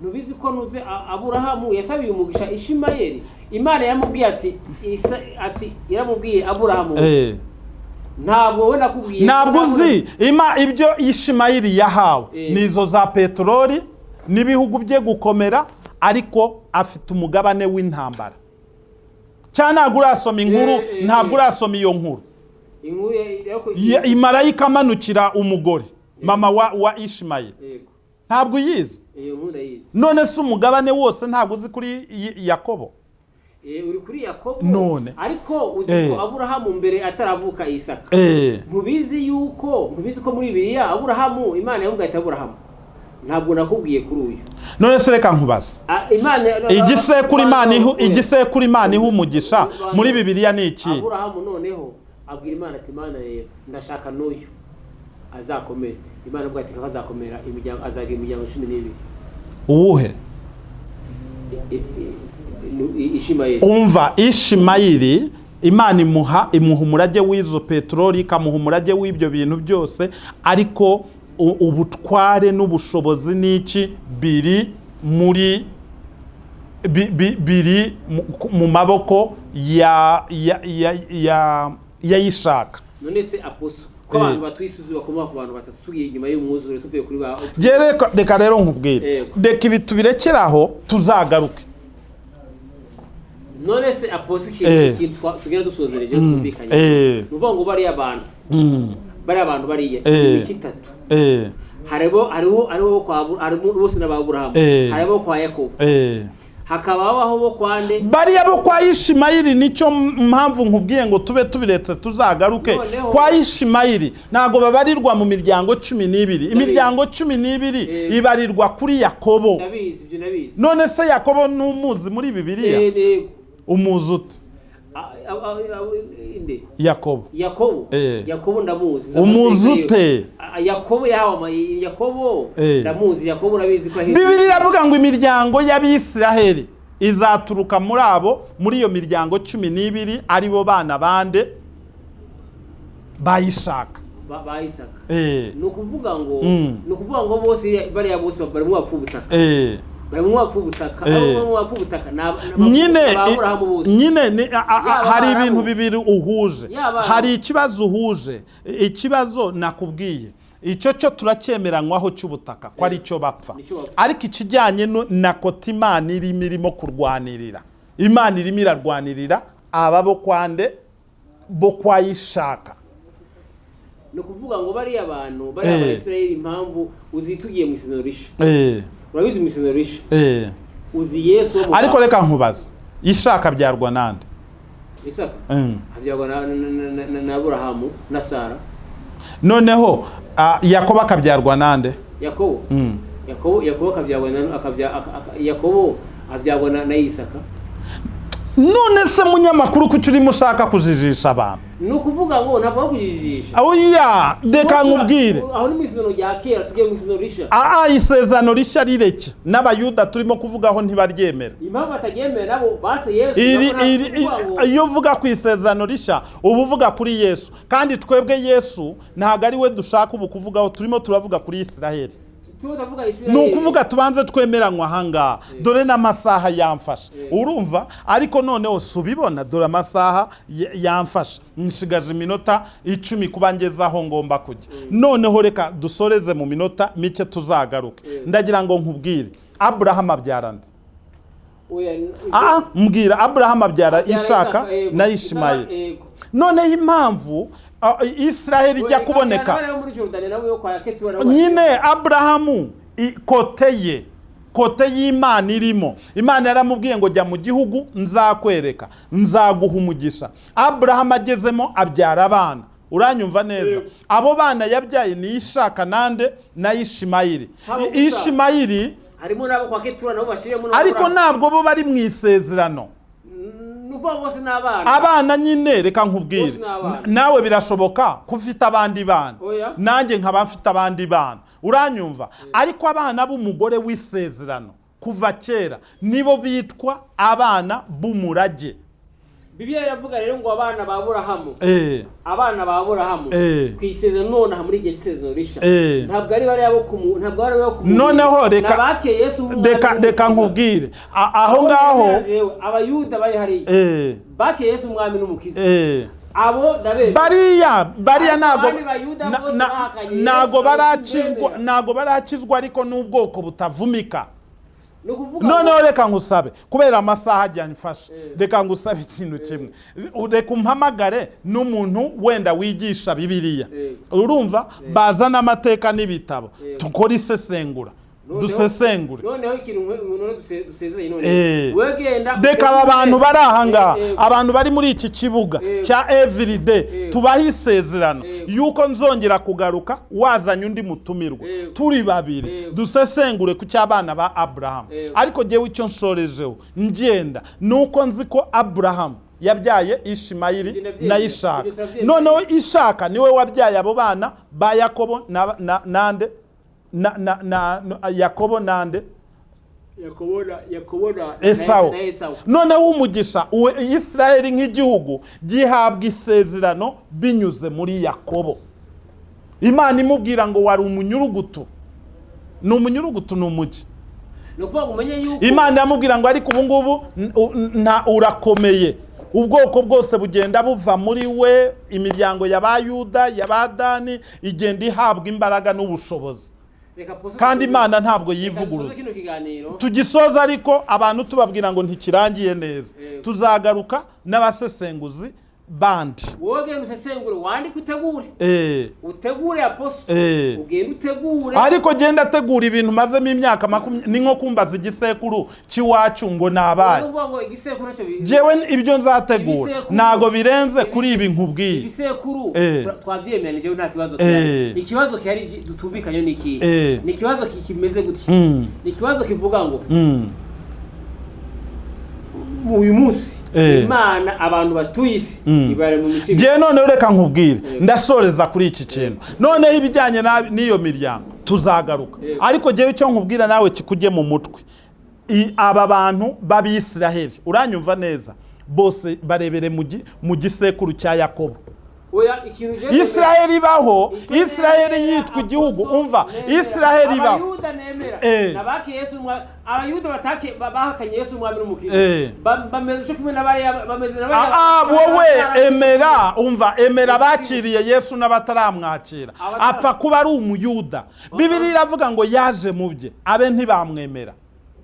ntubizi ko nuze Aburahamu yasabiye umugisha Ishimayeli, Imana yamubwiye ati ati yaramubwiye Aburahamu, ntabwo we nakubwiye. Ntabwo uzi ibyo Ishimayeli yahawe nizo za peteroli n'ibihugu bye gukomera, ariko afite umugabane w'intambara. Cyane ntabwo urasoma inkuru, ntabwo urasoma iyo nkuru. Imarayika amanukira umugore mama wa Ishimayeli, ntabwo uyizi. None se umugabane wose ntabwo uzi kuri Yakobo? Uri kuri Yakobo none. Ariko uzi ko Aburahamu mbere ataravuka Isaka. Ntubizi yuko, ntubizi ko muri Bibiliya Aburahamu Imana yamubwiye ati Aburahamu ntabwo nakubwiye kuri uyu. None se reka nkubaze, igisekuru Imana iha umugisha muri Bibiliya ni iki? Aburahamu noneho abwira Imana ati Imana rero ndashaka n'uyu azakomera. Imana avuga ati azakomera imiryango, azagira imiryango 12. Uwuhe? Ishimayeli. Umva, Ishimayeli Imana imuha umurage w'izo peteroli, ikamuha umurage w'ibyo bintu byose, ariko ubutware n'ubushobozi n'iki biri muri biri mu maboko ya ya ya ya ya Ishaka. None se aposo, ko abantu batwisuzi bakomoka ku bantu batatu tugiye inyuma y'umwuzure tuvuye kuri ba reka rero nkubwire, reka ibi tubirekeraho tuzagaruke. None se aposo ikintu tugenda dusozereje twumvikanye, nuvuga ngo bariya abantu bariya abantu bariya imiki itatu, hariho hariho kwa bose n'aba Aburahamu, hariho kwa Yakobo, hakaba babaho bo kwa nde? Bariya bo kwa Ishimayeli. Nicyo mpamvu nkubwiye ngo tube tubiretse tuzagaruke. Kwa Ishimayeli ntago babarirwa mu miryango 12. Imiryango 12 ibarirwa kuri Yakobo. Ndabizi ibyo, ndabizi. None se Yakobo numuzi muri Bibiliya? Umuzi ute? Yakobo. Yakobo ndamuzi. Umuzi ute? Yakobo yahawe Yakobo ndamuzi. Yakobo urabizi ko Bibiliya iravuga ngo imiryango y'Abisiraheli izaturuka muri abo, muri iyo miryango 12 ari bo bana bande ba Isaka. Ba Isaka. Nukuvuga ngo nukuvuga ngo bose bariya bose barimo bapfa ubutaka. Barimo bapfa ubutaka. Abo bapfa ubutaka nyine nyine hari ibintu bibiri uhuje. Hari ikibazo uhuje. Ikibazo nakubwiye icyo cyo turacyemeranywaho cy'ubutaka ko ari cyo bapfa, ariko ikijyanye na kota Imana irimo kurwanirira, Imana irimo irarwanirira aba bo kwande bo kwa Ishaka. Ni ukuvuga ngo bariya abantu bariya Abayisiraheli impamvu uzitugiye mu isezerano rishya. Urabizi mu isezerano rishya. Uzi Yesu. Ariko reka nkubaze, Ishaka abyarwa nande? Isaka abyarwa na Aburahamu na Sara. Noneho Yakobo akabyarwa nande? Yakobo Yakobo akabyarwa na Yakobo abyarwa na Isaka. None se munyamakuru kuki urimo ushaka kujijisha abantu? Ni ukuvuga ngo ntabwo kujijisha. Oya, reka nkubwire. Aho ni mu isezerano rya kera, tugiye mu isezerano rishya. Isezerano rishya rireke n'Abayuda turimo kuvugaho ntibaryemera. Impamvu bataryemera nabo base Yesu. Iyo uvuga ku isezerano rishya uba uvuga kuri Yesu, kandi twebwe Yesu ntabwo ari we dushaka ubu kuvugaho, turimo turavuga kuri Isiraheli. Ni ukuvuga tubanze twemeranywa ahangaha, dore n'amasaha yamfasha, urumva? Ariko noneho subibona, dore amasaha yamfasha, nshigaje iminota 10 kuba ngeze aho ngomba kujya. Noneho reka dusoreze mu minota mike tuzagaruke. Ndagira ngo nkubwire, Aburahamu abyara nde? Mbwira, Aburahamu abyara Isaka na Ishimayeli. Noneho impamvu Israheli ijya kuboneka nyine, Aburahamu kote ye, kote y'Imana irimo. Imana yaramubwiye ngo jya mu gihugu nzakwereka, nzaguha umugisha. Aburahamu agezemo abyara abana, uranyumva neza? Abo bana yabyaye ni Ishaka nande na Ishimayeli. Ishimayeli harimo nabo kwa Ketura nabo bashiremo, ariko ntabwo bo bari mu isezerano. Nukuvuga bose ni abana. Abana nyine, reka nkubwire. Bose ni abana. Nawe birashoboka ko ufite abandi bana, Oya. nanjye nkaba mfite abandi bana, uranyumva? Ariko abana b'umugore w'isezerano kuva kera nibo bitwa abana b'umurage. Bibiliya iravuga rero ngo abana ba Aburahamu, abana ba Aburahamu ku isezerano nonaha, muri igihe cy'isezerano risha, ntabwo ari bariya bo ku ntabwo ari bo ku mubiri. Noneho reka N'abakiye Yesu nk'umwami reka reka n'umukiza. nkubwire. Aho ngaho Nemera jewe, Abayuda bari hariya bakiye Yesu umwami n'umukiza, abo ndabemera. Bariya Ariko ntago abandi Bayuda bose bahakanye Yesu, ntago abo barakizwa, simbemera. ntago barakizwa, ariko n'ubwoko butavumika. Ni ukuvuga Noneho ngo reka ngusabe, kubera amasaha ajya mfasha, reka ngusabe ikintu kimwe: reka umpamagare n'umuntu wenda wigisha Bibiliya, urumva, bazana amateka n'ibitabo, dukore isesengura, dusesengure. Noneho ikintu none dusezeranye none, wewe genda Reka aba bantu bari aha ngaha, abantu bari muri iki kibuga cya Everyday, tubahe isezerano yuko nzongera kugaruka wazanye undi mutumirwa, turi babiri, dusesengure ku cy'abana ba Aburahamu. Ariko jyewe icyo nshorejeho ngenda ni uko nzi ko Aburahamu yabyaye Ishimayeli Ibyo ndabyemera. na Ishaka. Ibyo turabyemera. Noneho Ishaka niwe wabyaye abo bana ba Yakobo na nande na Yakobo nande? Yakobo na Esawu. na Esawu. Noneho umugisha Isirayeli nk'igihugu gihabwa isezerano binyuze muri Yakobo. Imana imubwira ngo wari umunyurugutu, ni umunyurugutu, ni umugi. Ni ukuvuga ngo umenye yuko Imana yamubwira ngo ariko ubu ngubu nta urakomeye, ubwoko bwose bugenda buva muri we, imiryango ya ba Yuda, ya ba Dani igenda ihabwa imbaraga n'ubushobozi. Reka poso Kandi Imana ntabwo reka dusoze yivuguruza. kino kiganiro. Tugisoza, ariko abantu tubabwira ngo ntikirangiye neza. Tuzagaruka n'abasesenguzi bandi. Wowe genda usesengure, wandike, utegure, utegure aposo, ugende utegure. Ariko genda ategura ibintu mazemo imyaka 20, ni nko kumbaza igisekuru cy'iwacu ngo nabaye. Ni ukuvuga ngo igisekuru cyo Jewe ibyo nzategura ntago birenze kuri ibi nkubwiye. Ibisekuru twabyemera, jewe nta kibazo gihari. Ikibazo gihari tutumvikanye ni ikihe? Ni ikibazo kimeze gutya: ni ikibazo kivuga ngo uyu munsi Imana abantu batuye isi ibare mu mico ibiri. Jewe noneho reka nkubwire, ndasoreza kuri iki kintu. Noneho ibijyanye n'iyo miryango tuzagaruka, ariko jewe icyo nkubwira nawe kikujye mu mutwe: aba bantu b'Abisiraheli, uranyumva neza, bose barebere mu gisekuru cya Yakobo. Oya, ikintu jewe Isiraheli ibaho, Icyo Isiraheli nemera, yitwa igihugu. Apostle, Umva, nemera. Isiraheli ibaho. Abayuda nemera nabakiye Yesu Abayuda batake bahakanye Yesu umwami n'umukiza, bameze cyo kimwe n'abariya, bameze n'abariya Ah, wowe emera, umva, emera abakiriye Yesu n'abataramwakira. Apfa kuba ari Umuyuda. Bibiliya iravuga ngo yaje mu bye, abe ntibamwemera.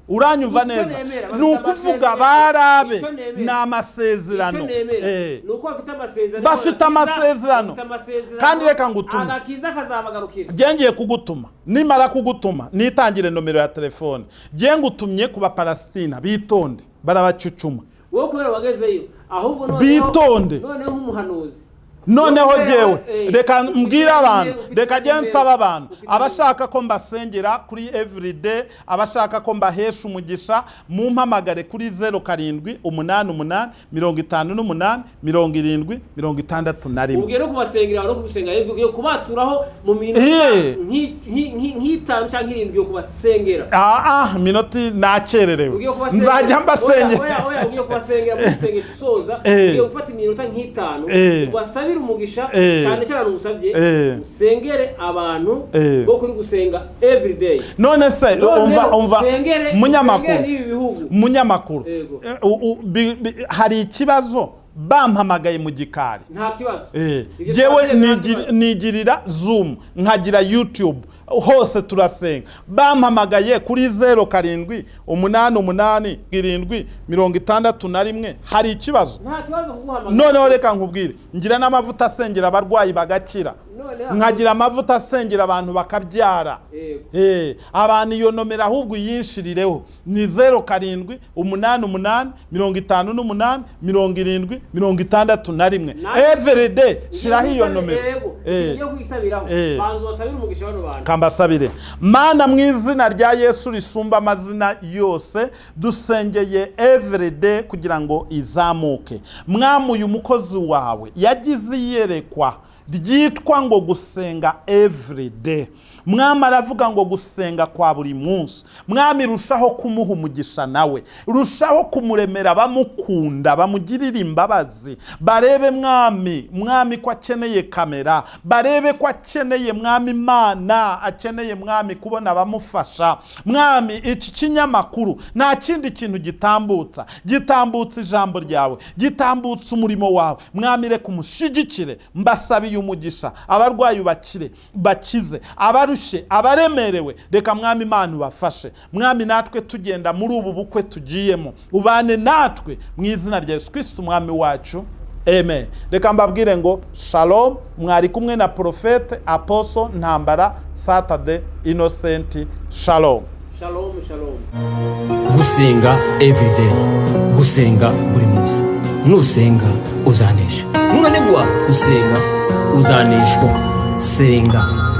Uranyumva Icyo neza? nemera, Ni bafite ukuvuga amasezerano. barabe Icyo nemera. ni amasezerano. Icyo nemera ni uko bafite amasezerano. Bafite amasezerano. Bafite amasezerano. Kandi reka ngutume. Agakiza kazabagarukira. Njye ngiye kugutuma, nimara kugutuma nitangire nomero ya telefone. Njye ngutumye ku Baparasitina, bitonde, barabacucuma. Wowe kubera wagezeyo, ahubwo noneho Bitonde. noneho umuhanuzi Noneho Wowe jewe reka ufite mbwire abantu, ufite reka jye nimero, nsaba abantu, ufite abashaka ko mbasengera kuri Everyday, abashaka ko mbahesha umugisha, mumpamagare kuri 0788 58 70 61. Ugiye no kubasengera, no kubisenga, yego, ugiye kubaturaho mu minota nk'itanu cyangwa irindwi, ugiye kubasengera. Ah, minoti nakererewe. Ugiye kubasengera. Nzajya mbasengera. Oya, oya, ugiye kubasengera mu isengesho usoza. Ugiye gufata iminota nk'itanu ubasabire umugisha, cyane cyane ugusabye usengere abantu bo kuri Gusenga Everyday. None se Noneho umva, umva, usengere munyamakuru, n'ibi bihugu. Munyamakuru, Yego. hari ikibazo bampamagaye mu gikari? Nta kibazo. Ibyo Jewe twabyemera, nta kibazo. nigirira Zoom, nkagira YouTube, hose turasenga. Bampamagaye kuri 0788 7 61, hari ikibazo? Nta kibazo kuguhamagara. Noneho reka nkubwire, ngira n'amavuta asengera abarwayi bagakira. No- Nkagira amavuta asengera abantu bakabyara. Abantu iyo nomero ahubwo uyinshirireho ni 0788587061. Everyday shiraho iyo nomero. Ngiye kuyisabiraho. Banza ubasabire umugisha bano bantu. Kambasabire. Mana, mu izina rya Yesu risumba amazina yose, dusengeye Everyday kugira ngo izamuke. Mwami, uyu mukozi wawe yagize iyerekwa ryitwa ngo gusenga everyday. Mwami, aravuga ngo gusenga kwa buri munsi. Mwami, rushaho kumuha umugisha, nawe rushaho kumuremera bamukunda, bamugirira imbabazi, barebe, Mwami, Mwami, ko akeneye kamera, barebe ko akeneye, Mwami Imana, akeneye, Mwami, kubona abamufasha. Mwami, iki kinyamakuru nta kindi kintu gitambutsa, gitambutsa ijambo ryawe, gitambutsa umurimo wawe. Mwami, reka umushyigikire. Mbasabiye umugisha, abarwayi bakire, bakize, abarushe, abaremerewe, reka, Mwami Imana, ubafashe. Mwami, natwe tugenda muri ubu bukwe tugiyemo, ubane natwe mu izina rya Yesu Kristo Umwami wacu, amen. Reka mbabwire ngo shalom. Mwari kumwe na Prophète Apostle Ntambara Saturday Innocent. Shalom. Shalom, shalom. Gusenga everyday, gusenga buri munsi. Nusenga uzanesha, nunanigwa gusenga uzaneshwa. Senga.